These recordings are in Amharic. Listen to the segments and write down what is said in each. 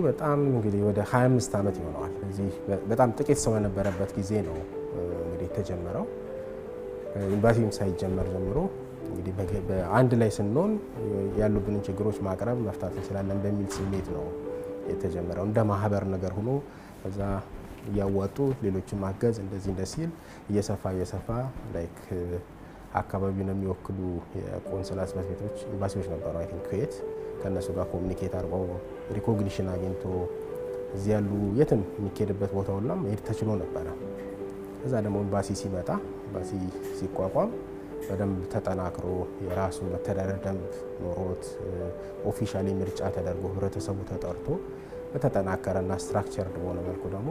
Community ው በጣም እንግዲህ ወደ 25 ዓመት ይሆነዋል። እዚህ በጣም ጥቂት ሰው በነበረበት ጊዜ ነው እንግዲህ የተጀመረው። ኤምባሲም ሳይጀመር ጀምሮ እንግዲህ በአንድ ላይ ስንሆን ያሉብንን ችግሮች ማቅረብ፣ መፍታት እንችላለን በሚል ስሜት ነው የተጀመረው። እንደ ማህበር ነገር ሆኖ ከዛ እያዋጡ ሌሎችን ማገዝ እንደዚህ እንደ ሲል እየሰፋ እየሰፋ like አካባቢውን የሚወክሉ የቆንስላ ጽሕፈት ቤቶች፣ ኤምባሲዎች ነበሩ። I think ኩዌት ከእነሱ ጋር communicate አድርገው recognition አግኝቶ እዚህ ያሉ የትም የሚካሄድበት ቦታ ሁላ መሄድ ተችሎ ነበረ። ከዛ ደግሞ ኤምባሲ ሲመጣ፣ ኤምባሲ ሲቋቋም በደንብ ተጠናክሮ የራሱ መተዳደር ደንብ ኖሮት officially ምርጫ ተደርጎ ህብረተሰቡ ተጠርቶ በተጠናከረና structured በሆነ መልኩ ደግሞ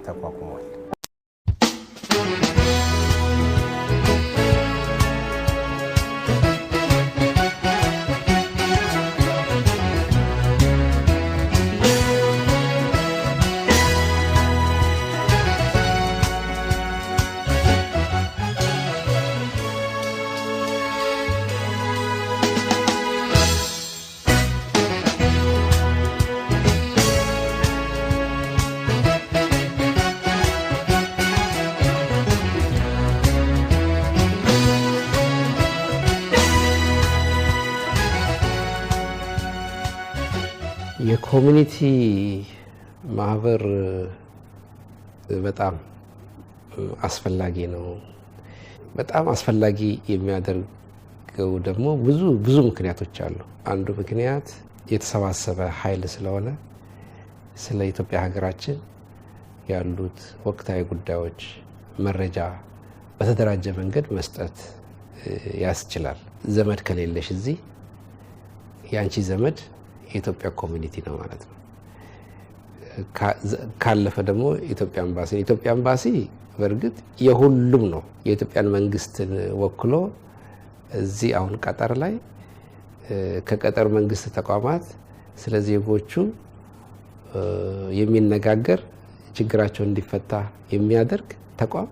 ተቋቁሟል። የ community ማህበር በጣም አስፈላጊ ነው። በጣም አስፈላጊ የሚያደርገው ደግሞ ብዙ ብዙ ምክንያቶች አሉ። አንዱ ምክንያት የተሰባሰበ ኃይል ስለሆነ ስለ ኢትዮጵያ ሀገራችን ያሉት ወቅታዊ ጉዳዮች መረጃ በተደራጀ መንገድ መስጠት ያስችላል። ዘመድ ከሌለሽ እዚህ የአንቺ ዘመድ የኢትዮጵያ community ነው ማለት ነው። ካለፈ ደግሞ ኢትዮጵያ ኤምባሲ፣ ኢትዮጵያ ኤምባሲ በእርግጥ የሁሉም ነው። የኢትዮጵያን መንግስትን ወክሎ እዚህ አሁን ቀጠር ላይ ከቀጠር መንግስት ተቋማት ስለ ዜጎቹ የሚነጋገር፣ ችግራቸውን እንዲፈታ የሚያደርግ ተቋም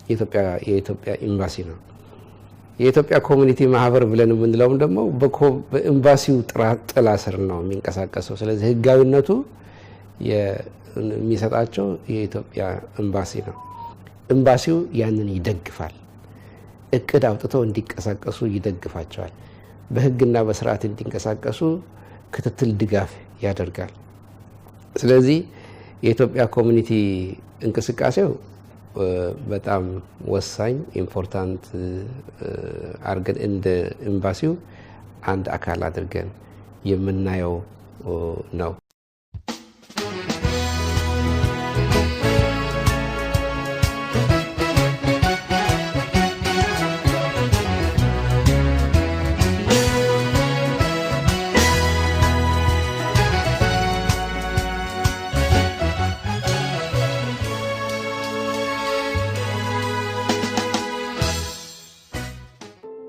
የኢትዮጵያ ኤምባሲ ነው። የኢትዮጵያ community ማህበር ብለን የምንለውም ደግሞ በኤምባሲው ጥላ ስር ነው የሚንቀሳቀሰው። ስለዚህ ህጋዊነቱ የሚሰጣቸው የኢትዮጵያ ኤምባሲ ነው። ኤምባሲው ያንን ይደግፋል። እቅድ አውጥተው እንዲንቀሳቀሱ ይደግፋቸዋል። በህግና በስርዓት እንዲንቀሳቀሱ ክትትል፣ ድጋፍ ያደርጋል። ስለዚህ የኢትዮጵያ community እንቅስቃሴው በጣም ወሳኝ important አድርገን እንደ ኤምባሲው አንድ አካል አድርገን የምናየው ነው።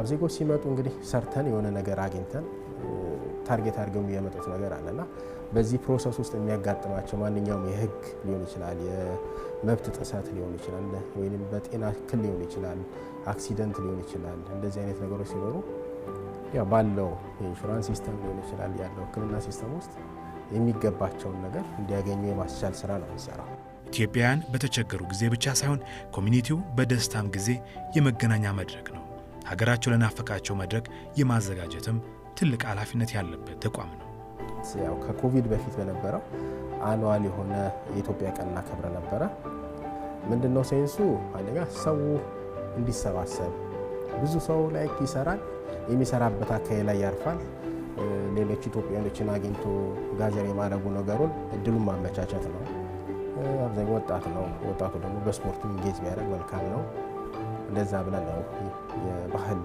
ዜጎች ሲመጡ እንግዲህ ሰርተን የሆነ ነገር አግኝተን target አድርገው የሚያመጡት ነገር አለና በዚህ process ውስጥ የሚያጋጥማቸው ማንኛውም የህግ ሊሆን ይችላል፣ የመብት ጥሰት ሊሆን ይችላል፣ ወይም በጤና እክል ሊሆን ይችላል፣ accident ሊሆን ይችላል። እንደዚህ አይነት ነገሮች ሲኖሩ ያው ባለው የ insurance system ሊሆን ይችላል፣ ያለው ሕክምና system ውስጥ የሚገባቸውን ነገር እንዲያገኙ የማስቻል ስራ ነው የሚሰራው። ኢትዮጵያውያን በተቸገሩ ጊዜ ብቻ ሳይሆን community ው በደስታም ጊዜ የመገናኛ መድረክ ነው። ሀገራቸው ለናፈቃቸው መድረክ የማዘጋጀትም ትልቅ ኃላፊነት ያለበት ተቋም ነው። ያው ከኮቪድ በፊት በነበረው annual የሆነ የኢትዮጵያ ቀን እናከብር ነበረ። ምንድነው sense ኡ? አንደኛ ሰው እንዲሰባሰብ፣ ብዙ ሰው like ይሰራል፣ የሚሰራበት አካባቢ ላይ ያርፋል። ሌሎች ኢትዮጵያኖችን አግኝቶ gather የማድረጉ ነገሩን እድሉን ማመቻቸት ነው። አብዛኛው ወጣት ነው። ወጣቱ ደግሞ በስፖርቱ engage ቢያደርግ መልካም ነው። እንደዛ ብለን ነው የባህል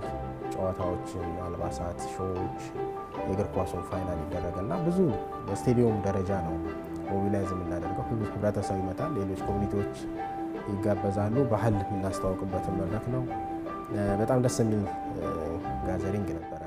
ጨዋታዎችን፣ አልባሳት፣ show ዎች፣ የእግር ኳሱን final ይደረግና ብዙ በስቴዲየም ደረጃ ነው mobilize የምናደርገው። ህብረተሰቡ ይመጣል፣ ሌሎች community ዎች ይጋበዛሉ። ባህል የምናስተዋውቅበትን መድረክ ነው። በጣም ደስ የሚል gathering ነበረ።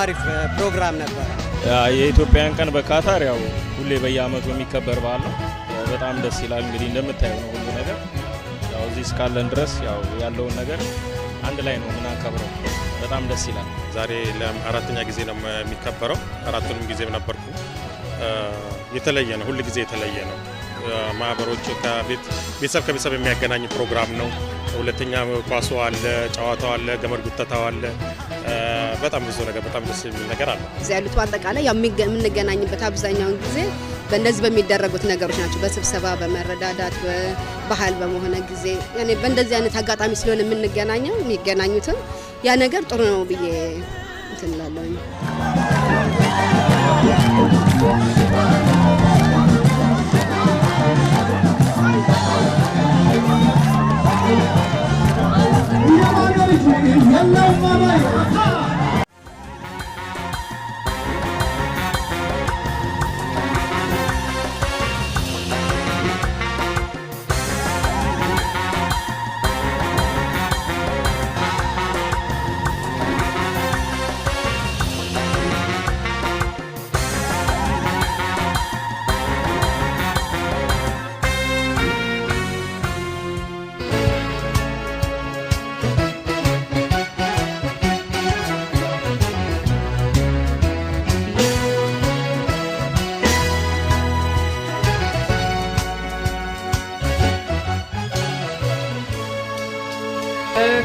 አሪፍ ፕሮግራም ነበር። የኢትዮጵያን ቀን በካታር ያው ሁሌ በየአመቱ የሚከበር በዓል ነው። በጣም ደስ ይላል። እንግዲህ እንደምታየው ነው ሁሉ ነገር። ያው እዚህ እስካለን ድረስ ያው ያለውን ነገር አንድ ላይ ነው የምናከብረው። በጣም ደስ ይላል። ዛሬ ለአራተኛ ጊዜ ነው የሚከበረው። አራቱንም ጊዜ ነበርኩ። የተለየ ነው፣ ሁል ጊዜ የተለየ ነው። ማህበሮች ከቤተሰብ ከቤተሰብ የሚያገናኝ ፕሮግራም ነው። ሁለተኛ ኳሱ አለ፣ ጨዋታው አለ፣ ገመድ ጉተታው አለ። በጣም ብዙ ነገር፣ በጣም ደስ የሚል ነገር አለ። እዚያ ያሉት በአጠቃላይ ያው የምንገናኝበት አብዛኛውን ጊዜ በእንደዚህ በሚደረጉት ነገሮች ናቸው። በስብሰባ፣ በመረዳዳት፣ በባህል በመሆነ ጊዜ ያኔ በእንደዚህ አይነት አጋጣሚ ስለሆነ የምንገናኘው የሚገናኙትም ያ ነገር ጥሩ ነው ብዬ እንትን እላለሁኝ።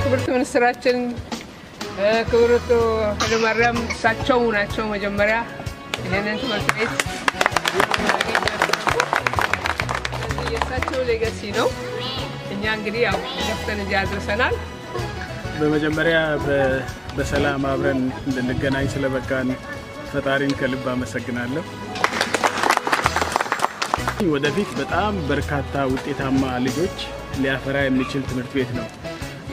ክብርት ሚኒስትራችን ክብርት ኃይለማርያም እሳቸው ናቸው መጀመሪያ ይህንን ትምህርት ቤት፣ የእሳቸው legacy ነው። እኛ እንግዲህ ያው ገፍተን እዚህ አድርሰናል። በመጀመሪያ በሰላም አብረን እንድንገናኝ ስለበቃን ፈጣሪን ከልብ አመሰግናለሁ። ወደፊት በጣም በርካታ ውጤታማ ልጆች ሊያፈራ የሚችል ትምህርት ቤት ነው።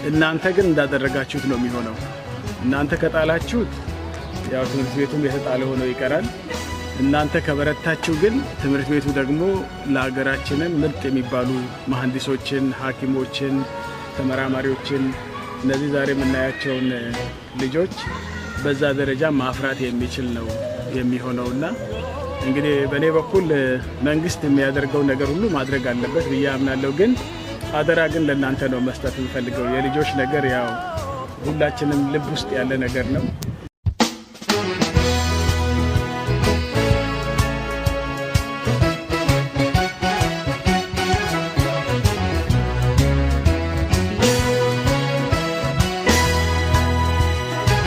እናንተ ግን እንዳደረጋችሁት ነው የሚሆነው። እናንተ ከጣላችሁት ያው ትምህርት ቤቱም የተጣለ ሆኖ ይቀራል። እናንተ ከበረታችሁ ግን ትምህርት ቤቱ ደግሞ ለሀገራችንም ምርጥ የሚባሉ መሐንዲሶችን፣ ሐኪሞችን፣ ተመራማሪዎችን፣ እነዚህ ዛሬ የምናያቸውን ልጆች በዛ ደረጃ ማፍራት የሚችል ነው የሚሆነውና እንግዲህ በእኔ በኩል መንግስት የሚያደርገው ነገር ሁሉ ማድረግ አለበት ብዬ አምናለሁ። ግን አደራ ግን ለእናንተ ነው መስጠት የምፈልገው። የልጆች ነገር ያው ሁላችንም ልብ ውስጥ ያለ ነገር ነው።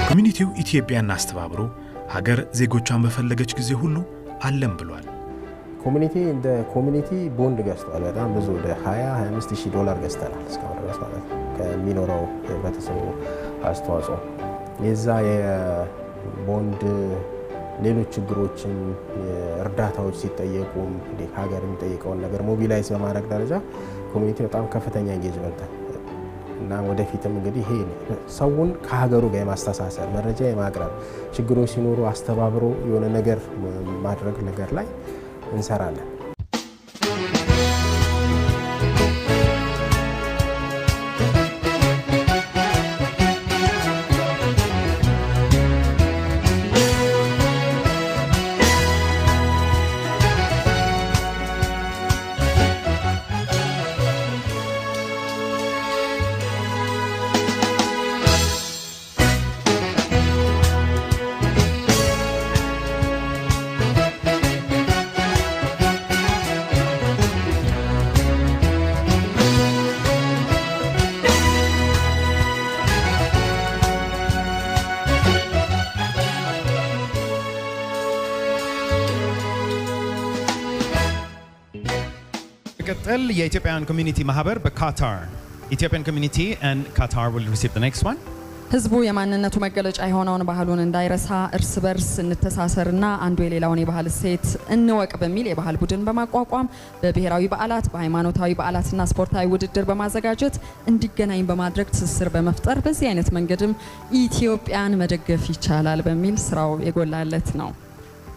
Community ው ኢትዮጵያን አስተባብሮ ሀገር ዜጎቿን በፈለገች ጊዜ ሁሉ አለም ብሏል። Community እንደ community ቦንድ ገዝቷል። በጣም ብዙ፣ ወደ 20 25 ሺህ ዶላር ገዝተናል እስካሁን ድረስ ማለት ነው። ከሚኖረው የህብረተሰቡ አስተዋጽኦ የዛ የቦንድ ሌሎች ችግሮችን እርዳታዎች ሲጠየቁም ሀገር የሚጠይቀውን ነገር mobilize በማድረግ ደረጃ community በጣም ከፍተኛ engagement እና ወደፊትም እንግዲህ ይሄ ሰውን ከሀገሩ ጋር የማስተሳሰር፣ መረጃ የማቅረብ፣ ችግሮች ሲኖሩ አስተባብሮ የሆነ ነገር ማድረግ ነገር ላይ እንሰራለን። በመቀጠል የኢትዮጵያውያን community ማህበር በካታር፣ Ethiopian community and Qatar will receive the next one. ህዝቡ የማንነቱ መገለጫ የሆነውን ባህሉን እንዳይረሳ እርስ በርስ እንተሳሰርና አንዱ የሌላውን የባህል እሴት እንወቅ በሚል የባህል ቡድን በማቋቋም በብሔራዊ በዓላት፣ በሃይማኖታዊ በዓላትና ስፖርታዊ ውድድር በማዘጋጀት እንዲገናኝ በማድረግ ትስስር በመፍጠር በዚህ አይነት መንገድም ኢትዮጵያን መደገፍ ይቻላል በሚል ስራው የጎላለት ነው።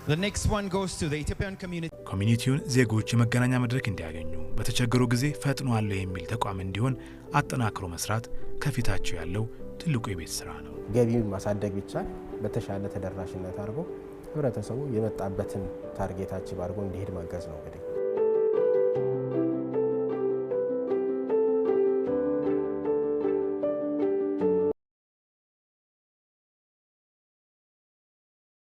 The next one goes to the Ethiopian community. Community ውን ዜጎች የመገናኛ መድረክ እንዲያገኙ፣ በተቸገሩ ጊዜ ፈጥኖ አለሁ የሚል ተቋም እንዲሆን አጠናክሮ መስራት ከፊታቸው ያለው ትልቁ የቤት ስራ ነው። ገቢውን ማሳደግ ቢቻል በተሻለ ተደራሽነት አድርጎ ህብረተሰቡ የመጣበትን target achieve አድርጎ እንዲሄድ ማገዝ ነው እንግዲህ።